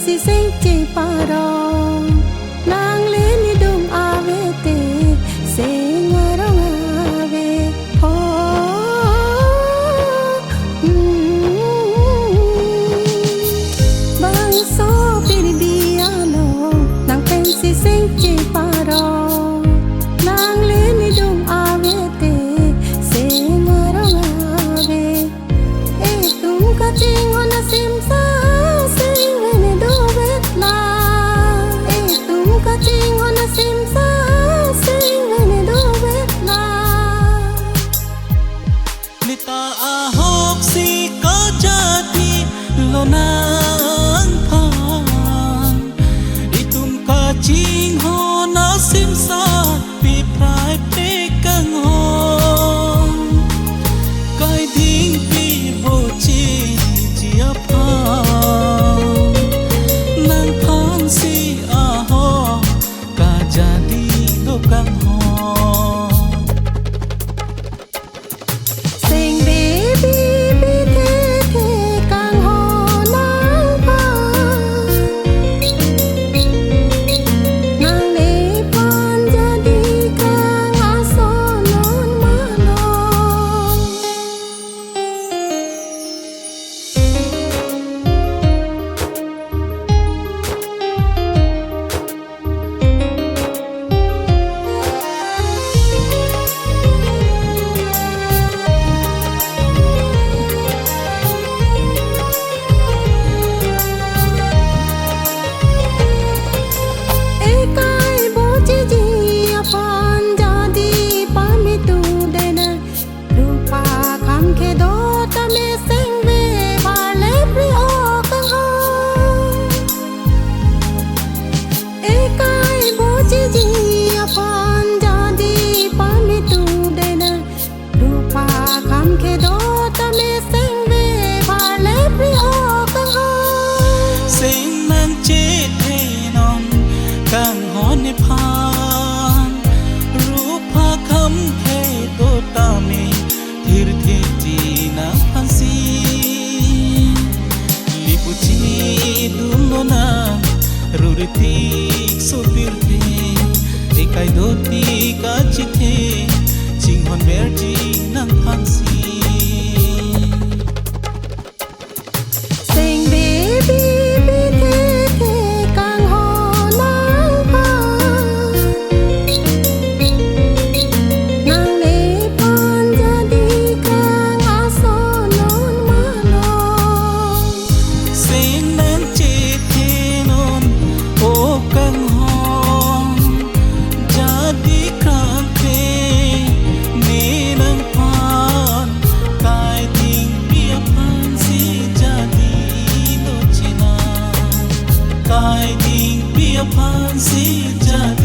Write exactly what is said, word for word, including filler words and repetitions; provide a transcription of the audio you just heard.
Si seng cheparong, nang le nidung ave te, seng arong ave. Ho, hmm, bangso pirdi along, nang pensi seng cheparong, nang le nidung ave te, seng arong ave. Itum kachinghon asimsar, seng vene dovetlang. Itum kachinghon asimsar, seng vene dovetlang. Neta ahok si kajadi lo nangphan. Itum kachinghon asimsar, pi prai pe kanghon, kai dingpi bochiji aphan. Nangphan si ahok kajadi do kanghon. Seng be bibi thethe kanghon nangphan. Nangnephan jadi kang ason non ma non. Ekai bochiji aphan jadi pamitu dena. Rupa kham kedo tame seng be barle pri o kanghon. Ekai bochiji aphan jadi pamitu dena. Rupa kham kedo tame seng be barle pri o kanghon. Seng nangchethenon kanghon nephan. Rupa kham kedo tame thirthe ti nangphansi. Lipu chinidun lonang, ruritik sopirthe, ekai dotik kachithe, chinghon verji nangphansi. Seng be bibi thethe kanghon nangphan. Nangnephan jadi kang ason non ma non. Seng nangchethenon o kanghon. Jadi krangke ne nangphan, kai dingpi aphansi jadi do chenam. Kai dingpi aphansi jadi